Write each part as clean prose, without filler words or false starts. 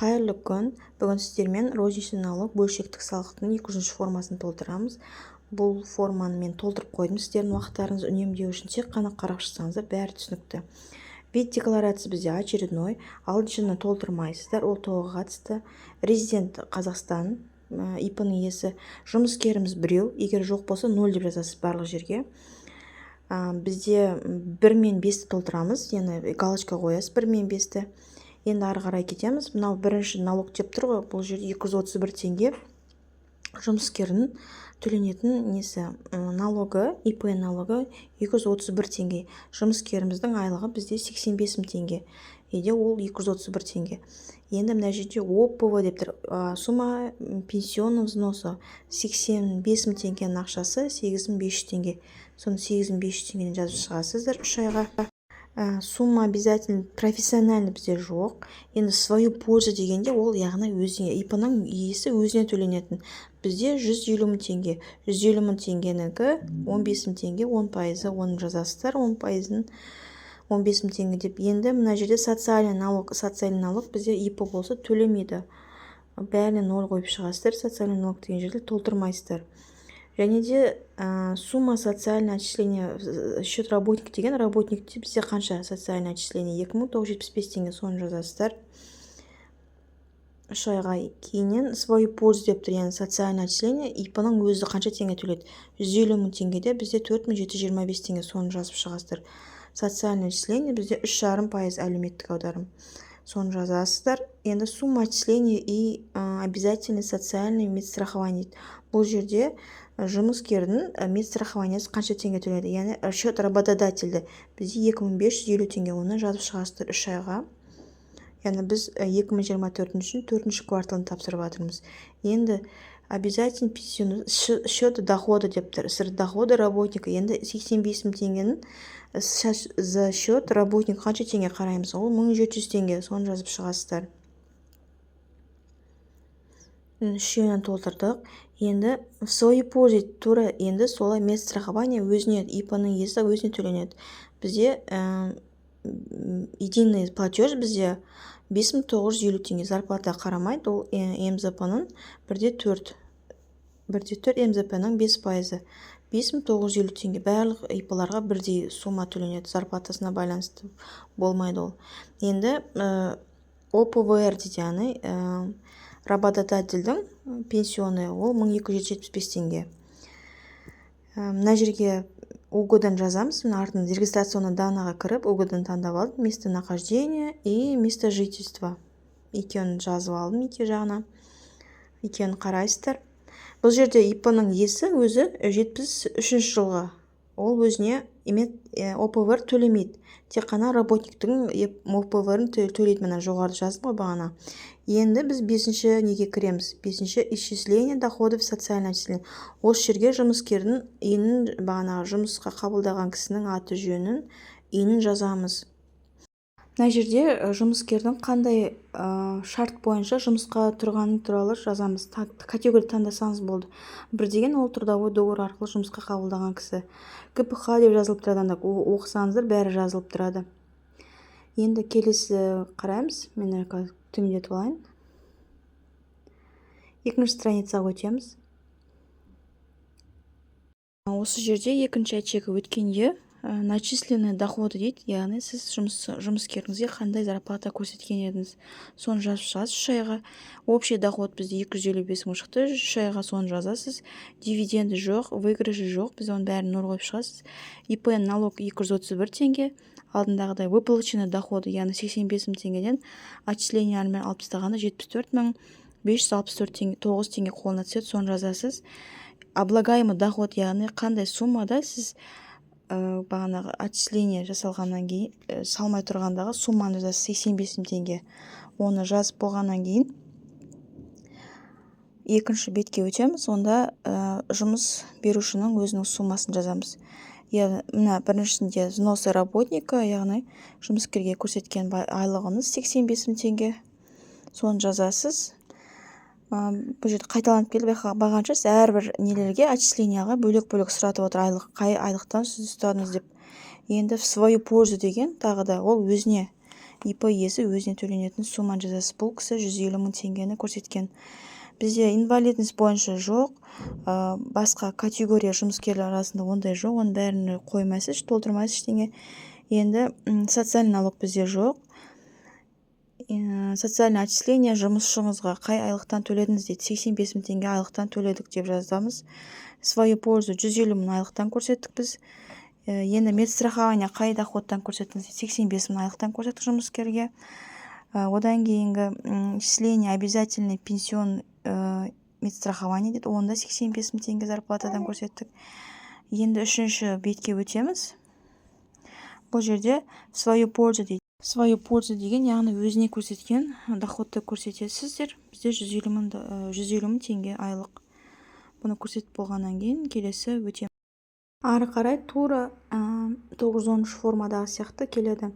Қайырлы күн! Бүгін сіздермен розничный налог, бөлшектік салықтың 200 формасын толтырамыз. Бұл форманы мен толтырып қойдым сіздердің уақыттарыңызды үнемдеу үшін. Тек қана қарап шықсаңыздар, бәрі түсінікті. Вид декларации бізде очередной, алтыншыны толтырмайсыздар, ол ТОО-ға қатысты. Резидент Қазақстан, ИП-ның иесі, жұмыскеріміз біреу, егер жоқ болса, ноль деп жазасыз барлық жерге. Бізде 1 мен 5-ті толтырамыз, яғни галочка қоясыз 1 мен 5-ті. Енді ары қарай кетеміз. Мынау бірінші налог деп тұр ғой, бұл жерде 231 теңге жұмыскердің төленетін несі, налогы, ИП налогы 231 теңге. Жұмыскеріміздің айлығы бізде 85 мың теңге егер ол 231 теңге. Енді мына жерде ОПВ деп тұр, сумма пенсионного взноса. 85 мың теңгенің ақшасы 8500 теңге, соны 8500 теңгеден жазып шығасыздар 3 айға. Сумма обязательно профессиональный бізде жоқ. Енді свою пользу дегенде, ол яғни өзіне, ИП ның иесі өзіне төленетін. Бізде 150 мың теңге, 150 мың теңгенікі 15 мың теңге, 10%-ы, оны жазасыздар, 10%-ын 15 мың теңге деп. Енді мына жерде социальный налог. Социальный налог бізде ИП болса, төлемейді, бәріне ноль қойып шығасыздар. Социальный налог деген жерде толтырмайсыздар. Және де сумма социальное отчисление счет работник деген, работникте бізде қанша социальное отчисление? 2975 теңге, соны жазасыздар 3 айға. Кейіннен свою пользу деп тұр, яғни социальное отчисление ИП ның өзі қанша теңге төлейді? 150 мың теңгеде бізде 4725 теңге, соны жазып шығасыздар. Социальное отчисление бізде 3,5% әлеуметтік аударым, соны жазасыздар. Енді сумма отчисления и обязательный социальный медстрахование дейді. Бұл жерде жұмыскердің медстрахованиесі қанша теңге төлейді, яғни счет работодательді. Бізде 2550 теңге, оны жазып шығасыздар 3 айға. Яғни біз 2024 төртінші кварталын тапсырып жатырмыз. Енді обязательно пенсионный счет дохода деп тұр, с дохода работника. Енді 85 мың теңгенің за счет работника қанша теңге қараймыз? Ол 1700 теңге, соны жазып шығасыздар. Үшеуін толтырдық. Енді в свою пользу, тура енді солай медстрахование өзіне, ИП ның иесі өзіне төленеді. Бізде единый платеж бізде 5950 теңге, зарплата қарамайды, ол МЗП ның 1,4, 1,4 МЗП ның 5%-ы, 5950 теңге. Барлық ИП ларға бірдей сумма төленеді, зарплатасына байланысты болмайды ол. Енді ОПВР дейді, яғни работодательдің пенсионный, ол 1275 теңге. Мына жерге УГД-ны жазамыз. Мына артында регистрационный данныйға кіріп, УГД-ны таңдап алдым, местонахождение и место жительства екеуін жазып алдым екі жағына, екеуін қарайсыздар. Бұл жерде ИП ның иесі өзі 73-жылғы, ол өзіне ОПВР төлемейді, тек қана работниктің ОПВР-ін төлейді. Мына жоғарыда жаздым ғой бағана. Енді біз бесінші неге кіреміз? Бесінші исчисление доходов, социальное отчисление. Осы жерге жұмыскердің ИИН-ін, бағанағы жұмысқа қабылдаған кісінің аты жөнін, ИИН-ін жазамыз. Мына жерде жұмыскердің қандай шарт бойынша жұмысқа тұрғаны туралы жазамыз. Категория таңдасаңыз болды. Бір деген ол трудовой договор арқылы жұмысқа қабылдаған кісі. ГПХ деп жазылып тұрады анда, оқысаңыздар, бәрі жазылып тұрады. Енді келесі қараймыз. Мен қазір төмендетіп алайын. Екінші страницаға өтеміз. Осы жерде екінші ячейка өткенде начисленные доходы дейді, яғни сіз жұмыскеріңізге қандай зарплата көрсеткен едіңіз, соны жазып шығасыз 3 айға. Общий доход бізде 255 мың шықты 3 айға, соны жазасыз. Дивиденді жоқ, выигрышы жоқ, біз оның бәрін ноль қойып шығасыз. ИП налог 231 теңге. Алдындағыдай выплаченный доходы, яғни 85 мың теңгеден отчислениялармен алып тастағанда 74 564 теңге, 9 теңге қолына түседі, соны жазасыз. Облагаемый доход, яғни қандай суммада сіз бағанағы отчисление жасалғаннан кейін, салмай тұрғандағы сумманы жазасыз, 85 мың теңге. Оны жазып болғаннан кейін екінші бетке өтеміз. Онда жұмыс берушінің өзінің суммасын жазамыз. Яғни мына біріншісінде взносы работника, яғни жұмыскерге көрсеткен айлығыңыз 85 мың теңге, соны жазасыз. Бұл жерде қайталанып келді, байқағанша сіз әрбір нелерге, отчисленияға бөлек-бөлек сұратып отыр, айлық, қай айлықтан сіз ұстадыңыз деп. Енді в свою пользу деген тағы да ол өзіне. ИП иесі өзіне төленетін сумманы жазасыз. Бұл кісі 150 мың теңгені көрсеткен. Бізде инвалидность бойынша жоқ, басқа категория жұмыскерлер арасында ондай жоқ, оның бәрін қоймайсыз, толтырмайсыз ештеңе. Енді социальный налог бізде жоқ. Социальное отчисление жұмысшыңызға қай айлықтан төледіңіз дейді. 85 мың теңге айлықтан төледік деп жазамыз. Свою пользу 150 мың айлықтан көрсеттік біз. Енді медстрахование қай доходтан көрсеттіңіз дейді. 85 мың айлықтан көрсеттік жұмыскерге. Одан кейінгі исчисление обязательный пенсион медстрахование дейді. Онда 85 мың теңге зарплатадан көрсеттік. Енді үшінші бетке өтеміз. Бұл жерде свою пользу дейді. Свою пользу деген, яғни өзіне көрсеткен доходты көрсетесіздер. Бізде 150 мың теңге айлық. Бұны көрсетіп болғаннан кейін келесі өтеміз. Ары қарай тура 913 формадағы сияқты келеді.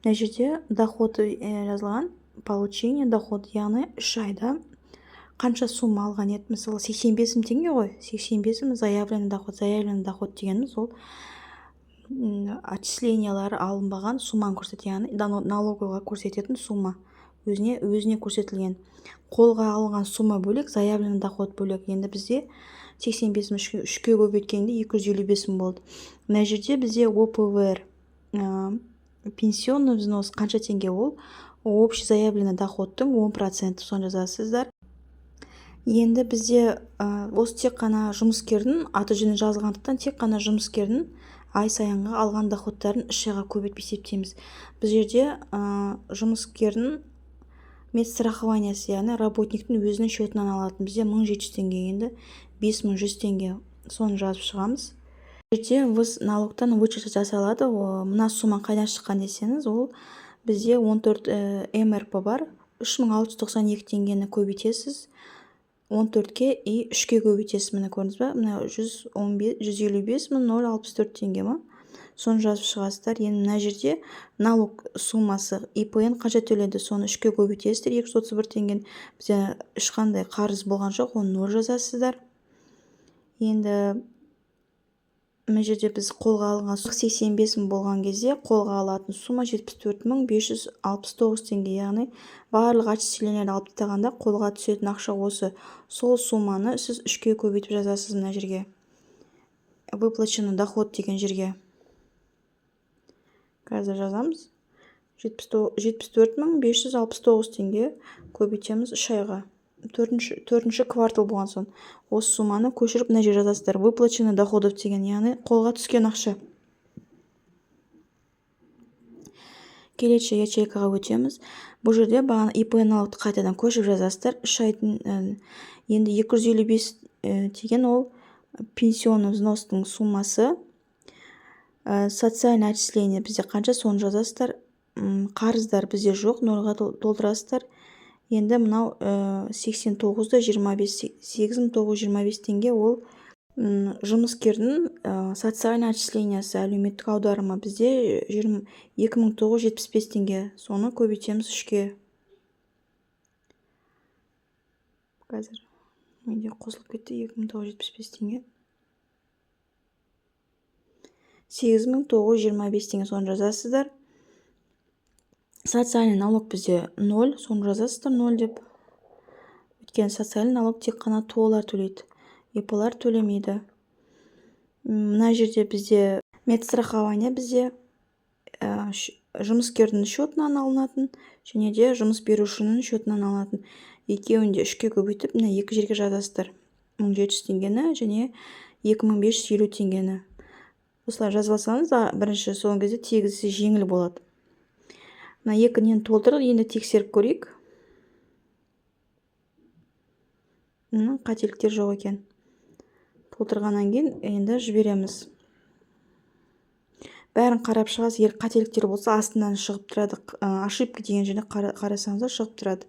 Мына жерде доход жазылған, получение доход, яғни 3 айда қанша сумма алған еді. Мысалы, 85 мың теңге ғой, 85 мың заявленный доход. Заявленный доход дегеніміз ол отчислениялары алынбаған сумманы көрсетеді, яғни налоговыйға көрсететін сумма, өзіне көрсетілген. Қолға алынған сумма бөлек, заявленный доход бөлек. Енді бізде 85 мың үшке көбейткенде 255 мың болды. Мына жерде бізде ОПВР, пенсионный взнос қанша теңге ол? Общий заявленный доходтың 10%, соны жазасыздар. Енді бізде осы тек қана жұмыскердің аты жөні жазылғандықтан тек қана жұмыскердің ай сайынғы алған доходтарын үш айға көбейтіп есептейміз. Бұл жерде жұмыскердің медстрахованиясы, яғни работниктің өзінің счетынан алатын бізде 1700 теңге, енді 5100 теңге, соны жазып шығамыз. Бұл жерде налогтан вычет жасалады. Мына сумма қайдан шыққан десеңіз, ол бізде 14 МРП бар, 3692 теңгені көбейтесіз 14-ке и 3-ке көбейтесіз. Міне көрдіңіз ба, мына 155 064 теңге ма, соны жазып шығасыздар. Енді мына жерде налог суммасы ИПН қанша төленді, соны 3-ке көбейтесіздер, 231 теңгені. Бізде ешқандай қарыз болған жоқ, оны 0 жазасыздар. Енді мына жерде біз қолға алынған 85 мың болған кезде қолға алатын сумма 74 569 теңге, яғни барлық отчислениелерді алып тастағанда қолға түсетін ақша осы. Сол сумманы сіз 3-ке көбейтіп жазасыз мына жерге, выплаченный доход деген жерге. Қазір жазамыз. 74 569 теңге көбейтеміз 3 айға. Төртінші квартал болған соң осы сумманы көшіріп мына жерге жазасыздар. Выплаченный доходов деген, яғни қолға түскен ақша. Келесі ячейкаға өтеміз. Бұл жерде бағана ИП налогты қайтадан көшіріп жазасыздар. 3 айдың, енді 255 деген ол пенсионный взностың суммасы. Социальное отчисление бізде қанша, соны жазасыздар. Қарыздар бізде жоқ, нольға толтырасыздар. Енді мынау сексен тоғыз да жиырма бес, 8925 теңге ол, жұмыскердің социальный отчислениясы, әлеуметтік аударымы бізде 2975 теңге, соны көбейтеміз 3-ке. Қазір менде қосылып кетті 2975 теңге. 8925 теңге, соны жазасыздар. Социальный налог бізде 0, соны жазасыздар 0 деп. Өйткені социальный налог тек қана ТОО-лар төлейді, ИП-лар төлемейді. Мына жерде бізде медстрахование бізде, жұмыскердің счетынан алынатын және де жұмыс берушінің счетынан алынатын. Екеуін де 3-ке көбейтіп, мына екі жерге жазасыздар. 1700 теңгені және 2550 теңгені. Осылай жазып алсаңыз, бірінші соңғы кезде тегісі жеңіл болады. Мына екінен толтырып, енді тексеріп көрейік. Қателіктер жоқ екен. Толтырғаннан кейін енді жібереміз. Бәрін қарап шығасыз, егер қателіктер болса астынан шығып тұрады. Ошибка деген жерде қарасаңыздар шығып тұрады.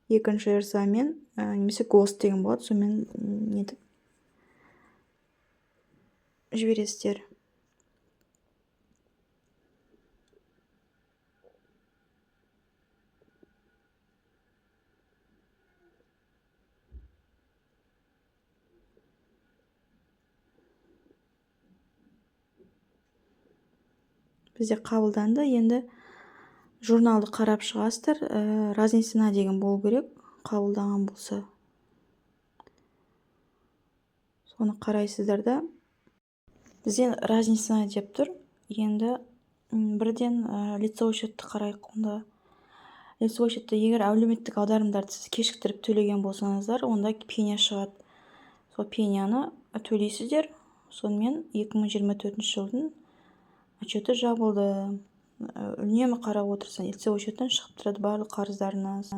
Екінші РСА-мен, немесе ГОСТ деген болады, сонымен нетіп жібересіздер. Бізде қабылданды. Енді журналды қарап шығасыздар. Разнесена деген болу керек, қабылданған болса. Соны қарайсыздар да. Бізде разнесена деп тұр. Енді бірден лицевой счетті қарайық. Онда лицевой счетте егер әлеуметтік аударымдарды сіз кешіктіріп төлеген болсаңыздар, онда пеня шығады. Сол пеняны төлейсіздер. Сонымен 2024 жылдың отчеты жабылды. Үнемі қарап отырсаң, лицевой счеттен шығып тұрады барлық қарыздарыңыз.